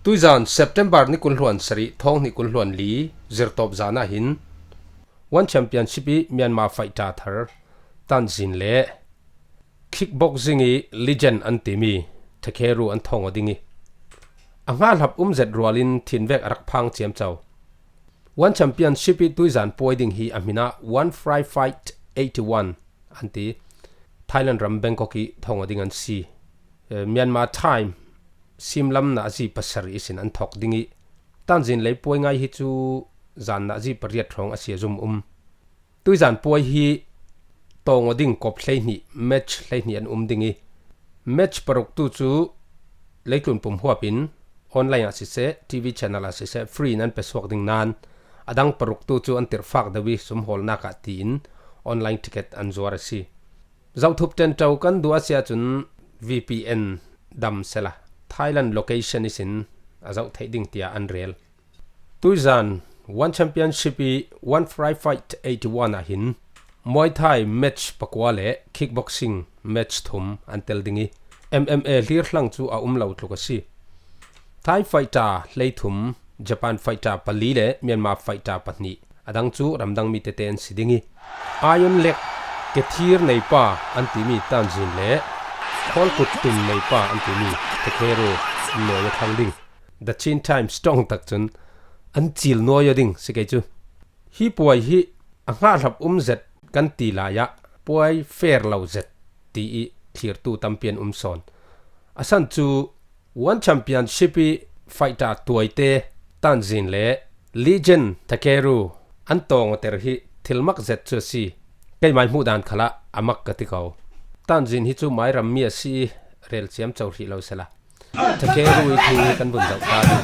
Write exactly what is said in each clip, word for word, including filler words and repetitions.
Tuizan September ni kul hluan sarih, thawng hnih kul hluan li, zirtawp zan ah hin One Championship i Myanmar fighter thar Tanzin le kickboxing i legend an timi Takeru an thawng aw ding i, a nghahlap um zet rualin thinvek a rak phang ciamco. One Championship i tuizan puai ding hi a hminah One Fry Fight eighty one an ti. Thailand ram Bangkok i thawng aw ding an si. Eh, Myanmar time simlam na a zi pasarih isin an thawk ding i, Tanzin lei puai ngai hi cu zan na a zi pariat hrawng a si a zum um. Tuizan puai hi tawng aw ding kop hleihnih, match hleihnih an um ding i, match paruk tu cu leitlun pum huap in online ah siseh, T V channel ah siseh, free in an pe suak ding nan, a dang paruk tu cu an tirhfak deuh i sum hawlnak ah tiin online ticket an zuar a si. Zohthup ṭenṭo kan duh a si ahcun V P N dam sehla, Thailand location ihsin a zoh theih ding tiah an rel. Tuizan One Championship i One Fry Fight eighty one ah hin Muay Thai match pakua le kickboxing match thum an tel ding i, M M A hlirhlang cu a um lo tluk a si. Thai fighter hleithum, Japan fighter pali le Myanmar fighter pahnih, a dang cu ramdang mi tete an si ding i, Iron Leg, kethir neipa an timi Tanzin le khawlkut tum neipa an timi Takeru an nawi a thlang ding. The Chin Times ṭong tak cun an cil nawi aw ding si kei cu. Hi puai hi a nghahlap um zet kan ti lai ah puai fair lo zet ti i thlirtu tampi an um sawn. A san cu One Championship i fighter tuaite Tanzin le legend Takeru an tawng awter hi thil mak zet cu a si. Keimai hmuh dan khalah a mak ka ti ko. Tanzin hi cu mai rammi a si i rel ciamco hrih lo sehla, Takeru i thu hi kan vun zoh ta dih.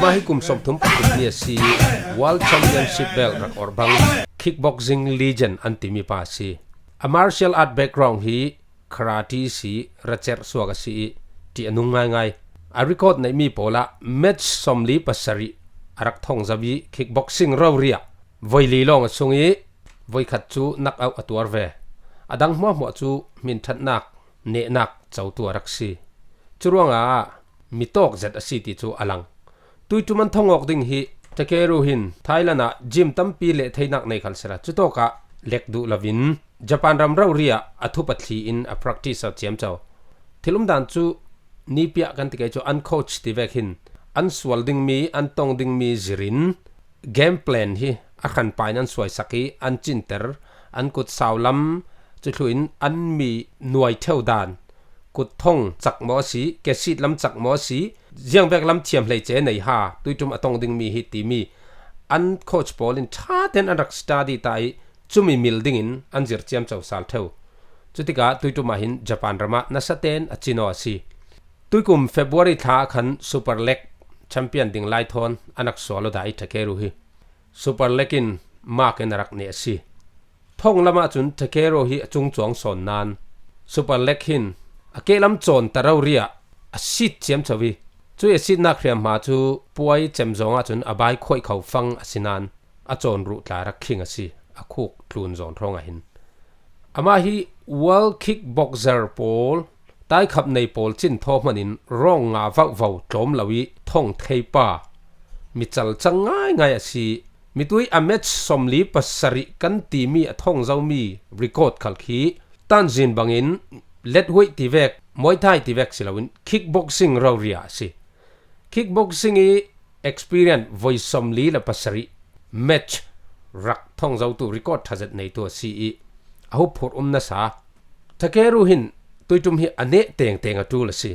Mah hi kum sawmthum pathum ni a si i World Championship belt rak orh bang, kickboxing legend an timi pa a si. A martial art background hi karate si, racerh suak a si i ṭih a nung ngaingai. A record neihmi pawl ah match sawmli pasarih a rak thong zo i kickboxing rori ah voi li lawng a sung i voi khat cu knock out a tuar ve. A dang hmuahhmuah cu hminṭhatnak, nehnak cotu a rak si. Curuangah mi tawk zet a si ti cu a lang. Tuiṭum an thong awk ding hi Takeru hin Thailand ah gym tampi leh theinak nei khal sehla, cutawkah lek duh loin Japan ram rori ah a thup a thli in a practice a ciamco. Thil umdan cu nipiah kan ti kei cu an coach ti vek hin an sual dingmi, an tong dingmi zirin game plan hi a hranpa in an suaisak i an cinter, an kut sau lam, cuthlu in an mi nuai ṭheu dan, kut thong cak maw a si, kesit lam cak maw a si, ziangvek lam thiam hleice nei ha, tuiṭum a tong dingmi hi timi an coach pawl in ṭha tein an rak study ta i cumi mil dingin an zir ciamco sal ṭheu. Cutikah tuiṭum ah hin Japan ram ah nasa tein a cin aw a si. Tuikum February thla ah khan Super Leg champion ding lai thawn an rak sual aw dah i Takeru hi Super Leg in mark in a rak neh a si. Thong lam ahcun Takeru hi a cung cuang sawn nan Super Leg hin a kehlam cawn ta rori ah a sit ciamco i, cui a sitnak hriamhma cu puai cem zawng ahcun a bai khuaih kho fang a si nan a cawn ruh tla rak khing a si, a khuk tlun zawn hrawng ah hin. Amah hi world kickboxer pawl, taikhap nei pawl cin thaw hmanin rawng nga vauhvo tlawm lo i thong thei pa, mi cal cang ngaingai a si. Mitui a match sawmli pasarih kan timi a thong zomi record khal khi Tanzin bangin lethuaih ti vek, Muay Thai ti vek si loin kickboxing rori ah a si. Kickboxing i experience voi sawmli le pasarih match rak thong zotu record ṭha zet neitu a si i a huphurh um nasa. Takeru hin tuiṭum hi a neh tengteng a ṭul a si.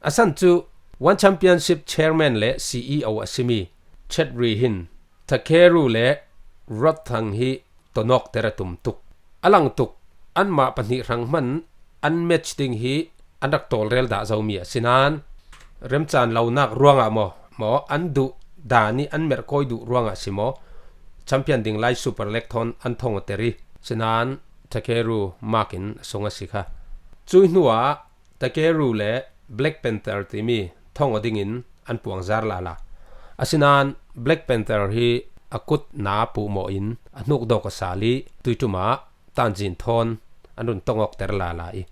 A san cu One Championship chairman le C E O a simi Chetri hin Takeru le Rodthang hi tonawkter a tum tuk. A lang tuk, anmah pahnih hrang hman an match ding hi an rak tawlrel dah zomi a si nan, remcaan lonak ruangah maw, maw an duh dan i an merhkawi duh ruangah si maw, champion ding lai Super Leg thawn an thong awter i si nan, Takeru mark in a sung a si kha. Cui hnuah Takeru le Black Panther timi thong aw dingin an puangzar lala. Asinain Black Panther hi a kut na puhmawh in a hnukdawk a sal i tuiṭum ah Tanzin thawn an run tong awkter lala i,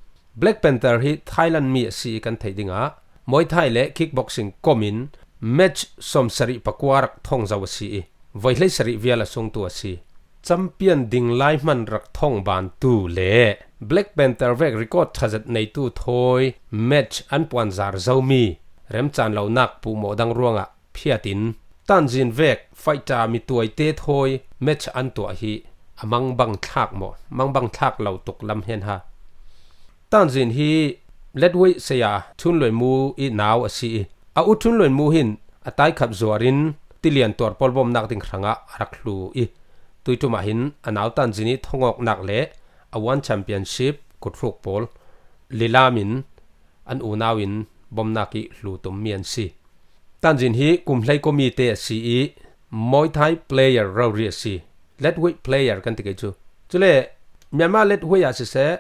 Black Panther hi Thailand mi a si i kan theih dingah Muay Thai le kickboxing kom in match sawmsarih pakua rak thong zo a si i, voi hleisarih vial a sungtu a si. Champion ding lai hman rak thong bantu le Black Panther vek record thazet neitu thawi match an puanzar zomi remchan lonak puhmawh dang ruangah phiatin, Tanzin vek fighter mituaite thawi match an tuah hi a mangbang thlak maw, mangbang thlak lo tuk lam hen ha. Tanzin hi Letwei Saya Chun Luen Mu i nau a si i, a u Chun Luen Mu hin a taikhap zuarin tilian tuar pawl bawmnak ding hrangah a rak hlu i, tuitumah hin a nau Tanzin i thongawknak le a One Championship kuthruk pawl lilamin an unau in bawmnak i hlu tum mi an si. Tanzin hi kum hleikua mite a si i, Muay Thai player rori a si. Letwei player kan ti kei chu. Chule Myanmar Letwei ah siseh,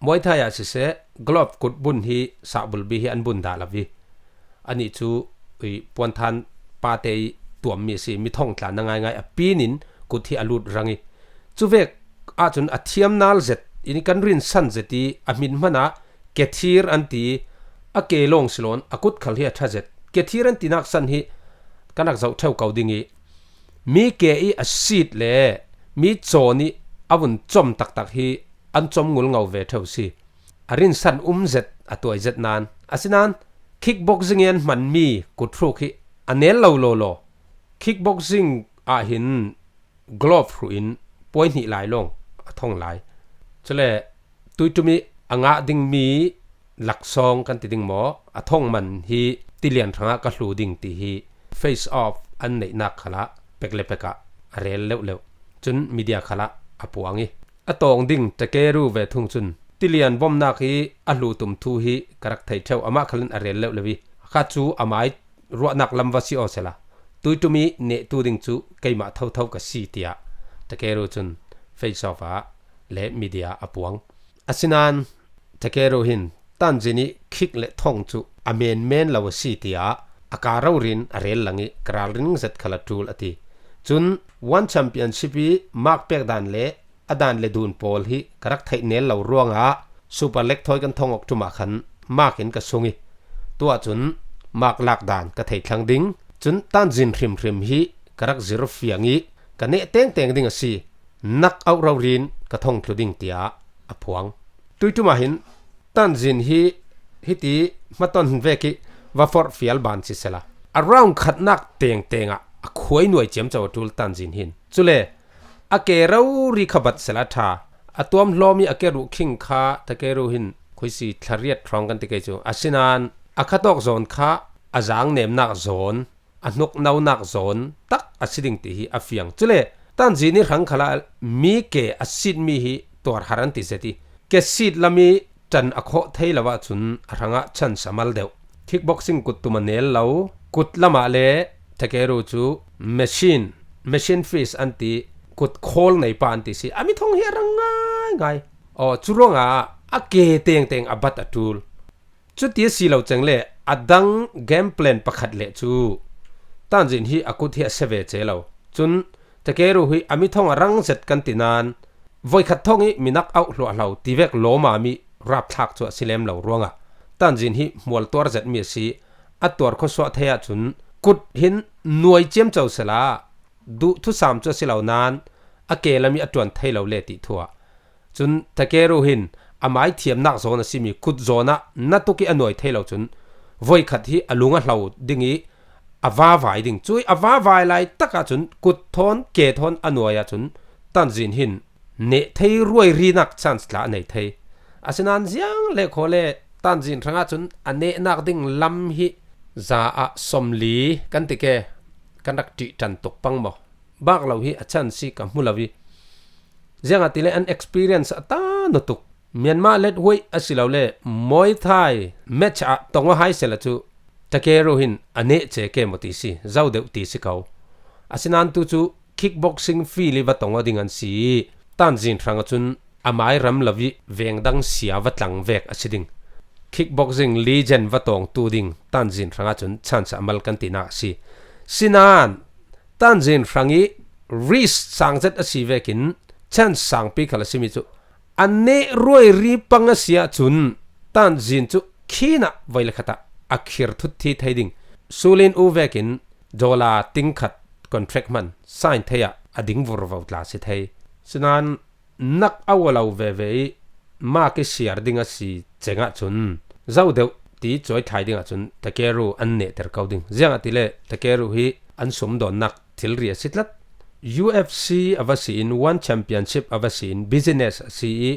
Muay Thai ah siseh, glove kut bun hi sahbulbi hi an bun dah lo hi. Ani chu i puanthan pate i tuam mi a si, mi thong tlan na ngaingai a pinin kut hi a lut rang i. Chuvek ahcun a thiam nal zet, ini kan rinsan zet i a hmin hmanah kethir an ti, a ke lawng si lawn a kut khal hi a ṭha zet. Kethir an tinak san hi kan rak zoh ṭheu ko ding i, mi ke i a sit le mi cawn i a vun com taktak hi an com ngulngo ve ṭheu si. A rinsan um zet, a tuai zet nan. Asinan kickboxing i an hmanmi kuthruk hi a nel lo lawlaw. Kickboxing ah hin glove hruhin puai hnih lai lawng a thong lai. Chule tuiṭum i a ngah dingmi laksawng kan ti ding maw, a thong man hi tilian hrangah ka hlu ding ti hi face off an neihnak khalah pek le pekah a rel leuhleuh. Cun media khalah a puang i, a tawng ding Takeru ve thung cun tilian bawmnak i a hlu tum thu hi ka rak thei ṭheu, amah khalin a rel leuhleuh i, kha cu a mai ruahnak lam va si aw sela, tuiṭum i nehtu ding cu keimah thotho ka si, tiah Takeru cun face off ah le media a puang. Asinan Takeru hin Tanzin i kick le thong cu a menmen lo a si, tiah a ka rorin a rel lang i ka ralring zet khal a ṭul a ti. Cun One Championship i mark pek dan le a dan le dun pawl hi ka rak theih nel lo ruangah Super Leg thawi kan thong awk ṭumah khan mark in ka sung i, tuah cun mark lak dan ka thei thlang ding. Cun Tanzin hrimhrim hi ka rak zir fiang i ka neh tengteng ding a si, knock out rorin ka thong thlu ding, tiah a phuang. Tuiṭum ah hin Tanzin hi hiti hmaton vek i va forh fial ban sisela, a round khatnak tengteng ah a khuai nuai ciamco a ṭul Tanzin hin. Cule a ke rori kha bat sela ṭha. A tuam hlawm i a ke ruh khing kha Takeru hin khuisi thlariat hrawng kan ti kei cu. Asinan a khatawk zawn kha a zang nemnak zawn, a hnuk nonak zawn tak a si ding ti hi a fiang. Cule Tanzin i hrang khalah mi ke a sitmi hi tuar har an ti zet i, ke sit lam i ṭan a khawh thei lo ahcun a hrangah chance a mal deuh. Kickboxing kut tum a nel lo, kut lamah le Takeru cu machine, machine fist an ti, kut khawl nei pa an ti si. A mi thong hi a rang ngaingai. Aw, cu ruangah a ke tengteng a bat a ṭul. Cuti a si lo ceng le a dang game plan pakhat le cu Tanzin hi a kut hi a se ve ce lo. Cun Takeru hi a mi thong a rang zet kan ti nan, voikhat thong i mi knock out hluahhlo ti vek lawmam i rapthlak cu a si lem lo ruangah Tanzin hi hmual tuar zetmi a si. A tuar khawsuah thei ahcun kut hin nuai ciamco sela, duh thusam cu a si lo nan a ke lam i a ṭuan thei lo le ti thu ah. Cun Takeru hin a mai thiamnak zawn a simi kut zawn ah na tuk i a nuai thei lo cun voikhat hi a lung a hlo ding i a vavai ding. Cu i a vavai lai tak ahcun kut thawn ke thawn a nuai ahcun Tanzin hin neh thei ruairinak chance tla a nei thei. Asinan ziang le khaw le Tanzin hrangah cun a nehnak ding lam hi za ah sawmli kan ti ke, kan rak ṭih ṭan tuk pang maw? Bak lo hi a chance si ka hmu lo i, ziangahtile an experience a ta nutuk. Myanmar let huaih a si lo le Muay Thai match ah tong aw hai sela cu Takeru hin a neh ce ke maw ti si, zo deuh ti si ko. Asinan tu cu kickboxing field i va tong aw ding an si i, Tanzin hrang ahcun a mai ram lo i veng dang sia va tlang vek a si ding. Kickboxing legend va tawngtu ding Tanzin hrang ahcun chance a mal kan tinak a si. Sinan Tanzin hrang i risk sang zet a si vekin chance sangpi khal a simi cu a neh ruairi pang a si ahcun Tanzin cu khin ah voi le khat ah a khir thut thi thei ding. Sulin U vekin dollar tingkhat contract hman sign thei ah a ding vurvo tla si thei. Sinan nak a ua lo veve i mak i siar ding a si cengah cun zo deuh ti cuaithlai dingah cun Takeru an nehter ko ding. Ziangahtile Takeru hi an sumdawnnak thilri a si tlat. U F C a va si in, One Championship a va si in, business a si i,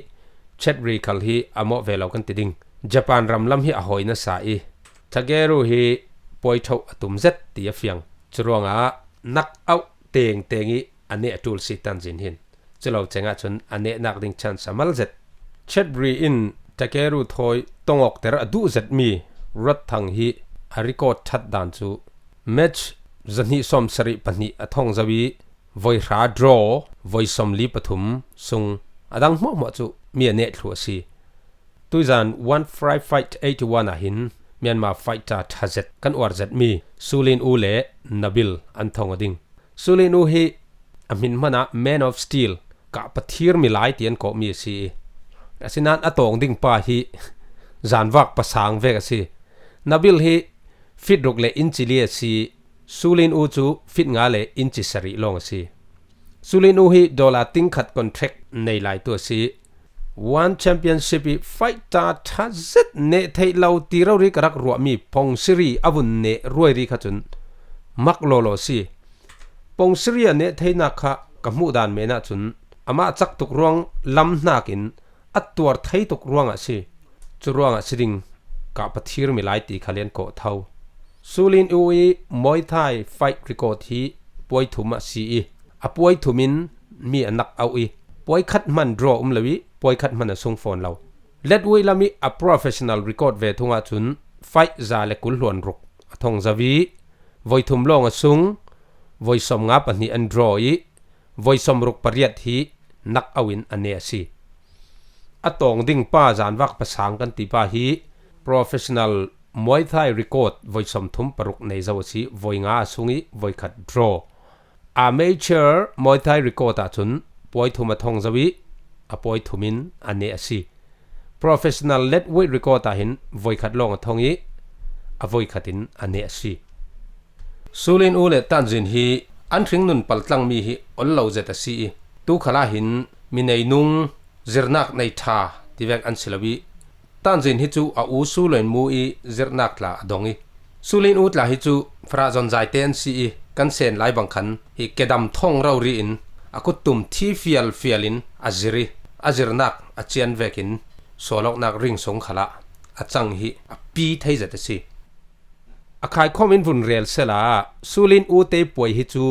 Chetri khal hi a mawh ve lo kan ti ding. Japan ram lam hi a hawi nasa i, Takeru hi puaitho a tum zet ti a fiang. Curuangah nak auh tengteng i a neh a tul si Tanzin hin. Culo cengah cun a nehnak ding chance a mal zet. Chetri in Takeru thawi tongawkter a duh zetmi Rotthang hi a record that dan cu match zahnih sawmsarih pahnih a thong zo i, voi hra draw, voi sawmli pathum sung a dang hmuahhmuah cu mi a neh thluh a si. Tuizan One Fry Fight eighty one ah hin Myanmar fighter ṭha zet kan uar zetmi Sulin U le Nabil an thong a ding. Sulin U hi a hmin hmanah Man of Steel, kah pathir milai ti an kawhmi a si i, asinain a tawng ding pa hi zanvak pasang vek a si. Nabil hi fit ruk le inci li a si. Sulin U cu fit nga le inci sarih lawng a si. Sulin U hi dollar tingkhat contract nei lai tu a si. One Championship i fighter ṭha zet neh theih lo ti rori ka rak ruahmi Pong Siri a vun neh ruairi kha cun mak lawlaw a si. Pong Siri a neh theinak kha ka hmuh dan men ahcun amah cak tuk ruang lam hnakin a tuar thei tuk ruangah a si. Curuangah si ding kah pathir milai ti kha lian kawh tho. Sulin U i Muay Thai fight record hi puai thum ah si i, a puai thum in mi a nak auh i, puai khat hman draw um lo i, puai khat hman a sung fawn lo. Letweight lam i a professional record ve thung ahcun fight za le kul hluan ruk a thong zo i, voi thum lawng a sung, voi sawmnga pahnih an draw i, voi sawmruk pariat hi nak auh in a neh a si. A tawng ding pa zanvak pasang kan ti pa hi professional Muay Thai record voi sawmthum paruk nei zo a si, voi nga a sung i voi khat draw. Amateur Muay Thai record ahcun puai thum a thong zo i a puai thum in a neh a si. Professional letweight record ah hin voi khat lawng a thong i a voi khat in a neh a si. Sulin U le Tanzin hi an hringnun paltlangmi hi ol lo zet a si i, tu khalah hin mi nei nung, zirnak nei ṭha tivek an si lo i, Tanzin hi cu a u Sulin Mu i zirnak tla a dong i, Sulin U tla hi cu Farah zonzaite an si i, kan sen lai bang khan hi kedam thong rori in a kuttum thi fialfial in a zir i, a zirnak a cian vekin sualawknak ring sung khalah a cang hi a pi thei zet a si. A khaikhawm in vun rel sela Sulin U te puai hi cu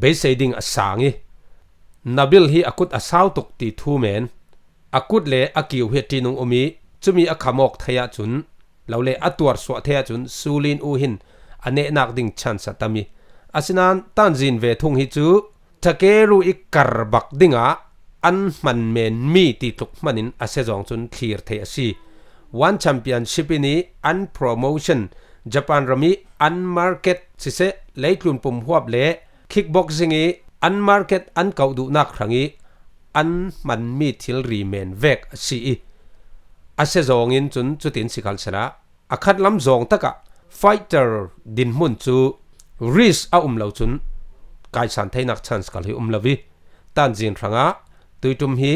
beisei ding a sang i, Nabil hi a kut a sau tuk ti thu men. A kut le a kiu hi a ṭinung um i, cumi a khamawk thei ahcun, lo le a tuar suah thei ahcun Sulin U hin a nehnak ding chance a tam i, asinain Tanzin ve thung hi cu Takeru i kar bak dingah an hman menmi ti tluk hmanin a sezawng cun thlir thei a si. One Championship in i an promotion, Japan ram i an market siseh, leitlun pumhuap le kickboxing i an market an kauh duhnak hrang i an hmanmi thilri men vek a si i, a sezawng in cun cutin si khal sela, a khat lam zawng takah fighter dinhmun cu risk a um lo cun kaisan theinak chance kal hi um lo i, Tanzin hrangah tuiṭum hi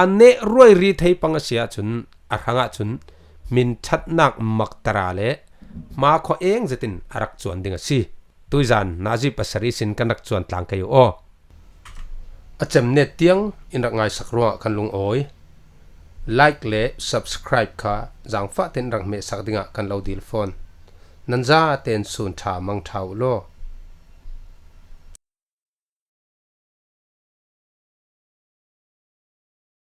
a neh ruairi thei pang a si ahcun a hrangah cun hmin ṭhatnak maktara le hma khua eng zetin a rak cuan ding a si. Tuizan nazi pasarih sin kan rak cuan tlang kei u aw. A cem net tiang in rak ngaisak ruangah kan lungawi. Like le subscribe kha zangfah tein rak hmehsak dingah kan lo dil fawn. Nan za ten sun ṭha mang ṭha uh law.